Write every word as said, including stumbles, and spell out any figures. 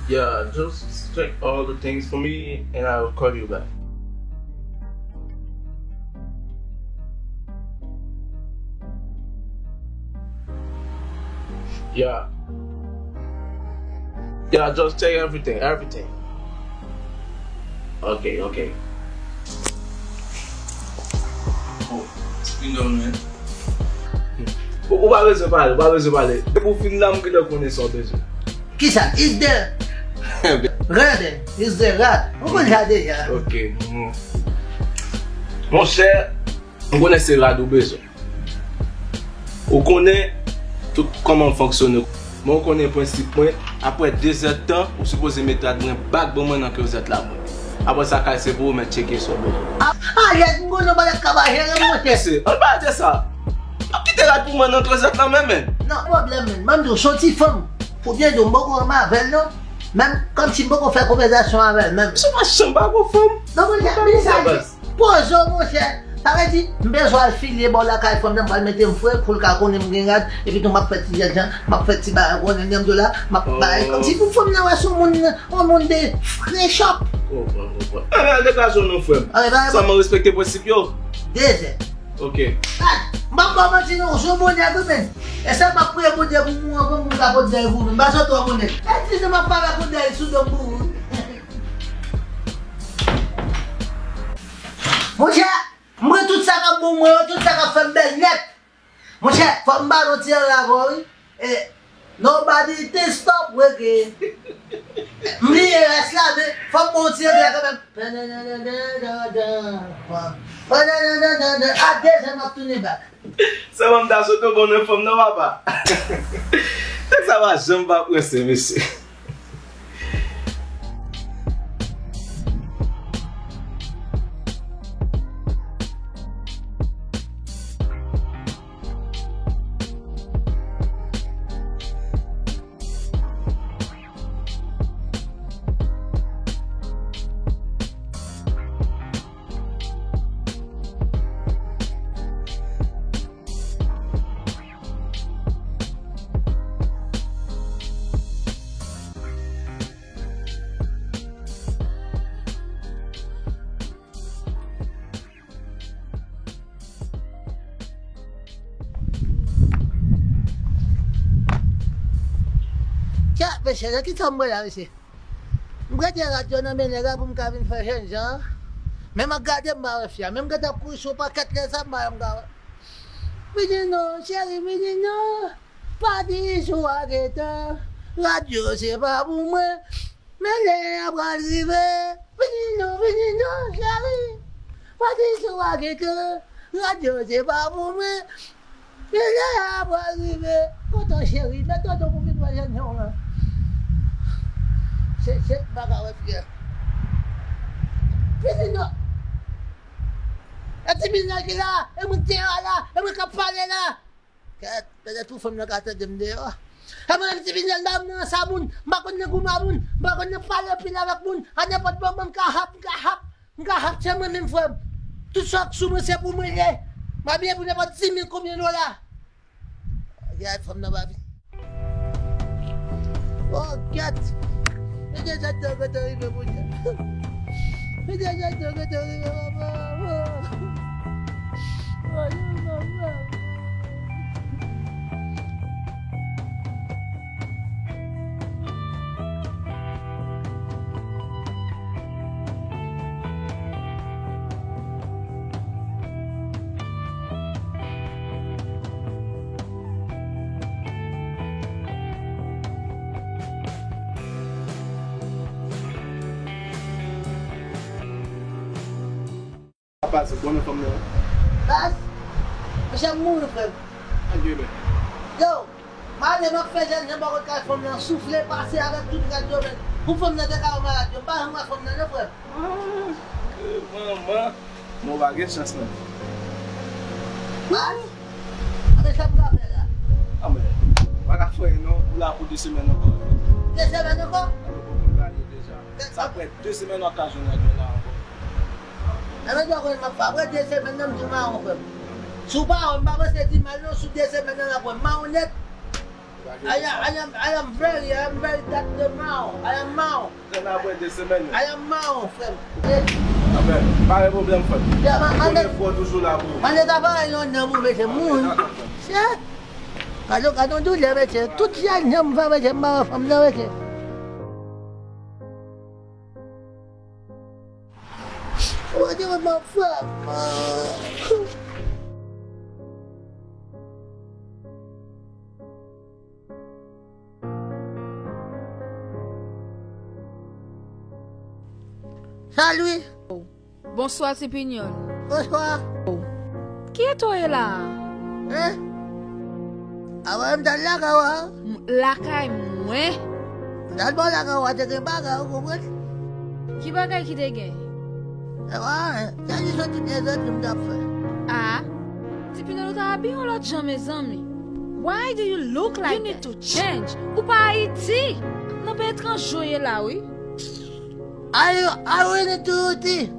Yeah, just check all the things for me and I will call you back. Yeah. Yeah, just check everything, everything. Ok, ok. Oh, it's been done, man. Ou, ou pa bezwen pale, ou pa bezwen pale. Depi w fin la, m gentan konnen sa w bezwen. Kisa? Is there? Rad. Is there rad? Ou konn sa deja. Ok. Mm. Monchè, m konnen se rad ou bezwen. Ou konnen tout kòman m fonksyone. Mwen ou konnen prensip mwen, apre de zèdtan, ou sipoze met rad mwen bak ban mwen nan klozèt la mwen. Apre sa, kay se pou ou mèt tcheke sa w bezwen. A, alèz, m konnen w pa t ap ka pa jere m, monchè. Mesye, ann pale de sa. M ap kite rad pou mwen nan klozèt la menm, menm. Non, pwoblèm, menm. Ban m di w, se yon ti fanm. Ou byen di w, m poko renmen avè l, non. Menm kòmsi m poko fè konvèsasyon avè l, menm. Mesye, ou pa janm pa gon fanm. Non, monchè, men sa, poze w, monchè. Sa vle di, m bezwen al file bò lakay fanm nan, m pral mete m fre pou l ka konnen m gen rad, epi tou m ap fè ti jènjan, m ap fè ti bagay, konnen m di w la, m ap bay, kòmsi pou fanm nan wè se yon moun, yon moun de frechòp. Konprann, konprann. Ann al degaje w non, frè m. Sèlman respekte prensip yo. Dezè. Ok. Gad, m p ap ba w manti non, ou se yon bon nèg wi, men. E sa m ap priye Bondye pou mwen, pou m ka pot dèy pou ou, men m pa sot twò bon nèg. E ti jan m ap pale ak ou dèy sou do m pou ou. Monchè, m pran tout sa k ap bon mwen yo, tout sa k ap fè m bèl nèt. Monchè, fò m ba nou ti anlè avè w, wi. E, nobody can stop reggae. M bliye rès la, men fò m ba w ti anlè kanmenm. A, dezè m ap tounen bak. Sèlman m ta sot bon nan fanm nan, papa. Nèg sa pa janm pa prese, mesye. Kèt, mesye, nan kisa m pran la, mesye? M prete rad yo nan men nèg la pou m ka vin fè jènjan. Men m ap gade, m pa wè fi a. Men m gentan kouri sou pakèt lè sa, m pa janm ka wè. Vini non, cheri, vini non. Pa di sou a gentan. Rad yo se pa pou mwen. Men lè a pral rive. Vini non, vini non, cheri. Pa di sou a gentan. Rad yo se pa pou mwen. Men lè a pral rive. Kontan cheri, mete w pou vin wè jènjan w lan. Se, se, m pa ka wè fi a. Vini non. E ti Minèl ki la, e mwen ki te la, e mwen k ap pale la. Kèt, petèt pou fanm nan ka tande m deyò. E mwen menm ti Minèl, m pa konn nan sa moun, m pa konn nan goumen moun, m pa konn nan pale anpil avèk moun. A nenpòt moman m ka hap, m ka hap, m ka hap, se mwen menm frè m. Tout sa k sou mwen se pou mwen l ye. M abiye pou nenpòt dis mil konbyen dola. Gad fanm nan pa vin. Oh, gad! Men dezòd nan gentan rive, Bondye. Men dezòd nan gentan rive, papa. Oh, oh, papa. Sa pase, bon, fanm nan. Baz, monchè, m mouri, frè m. Adye, men. Yo, m ale, m ap fè jènjan bò kot kay fanm nan, soufle, pase avèk tout rad yo, men. Pou fanm nan te ka wè malad yo, m pa janm wè fanm nan, non, frè m. Ah, ke manman. Men w pa gen chans, non. Baz, men sa m ka fè la? Ah, men, w pa ka fè anyen, non. Ou la pou de semèn ankò. De semèn ankò? Ou konprann bagay yo deja. Sa fè de semèn w ap ka jwenn rad mwen la ankò. Ebyen, dwa konnen m ap fè. Apre de semèn nan, m tou mawon, frè m. Si w pa wè m, m pa panse di mal non, sou de semèn nan, l ap wè m mawon nèt. I am, I am, I am very, I am very that the mouth. I am mouth. Nan apre de semèn. I am mouth, frè m. Amen. Pa gen pwoblèm, frè m. Konnen fò toujou la pou ou. Mande ta pa yon nonm ou mete moun. Chè. Gade, gade yon doulè, mesye. Tout jan nonm fè, mesye, m pa wè fanm nan, mesye. Mande mwen, frè m. Salut. Bonswa, Ti Pinyon. Bonswa. Kiyès ou ye la a? Hein? Avan m t al lakay ou a. Lakay mwen? M t al bò lakay ou a, te gen bagay, ou konprann? Ki bagay ki te gen? E pa anyen, se jis yon ti plezantri m t ap fè. A, Ti Pinyon, ou ta abiye yon lòt jan, mezanmi. Why do you look like that? You need to change. Ou pa Ayiti. Nan peyi etranje w ye la, wi. Are you, are you willing to do it?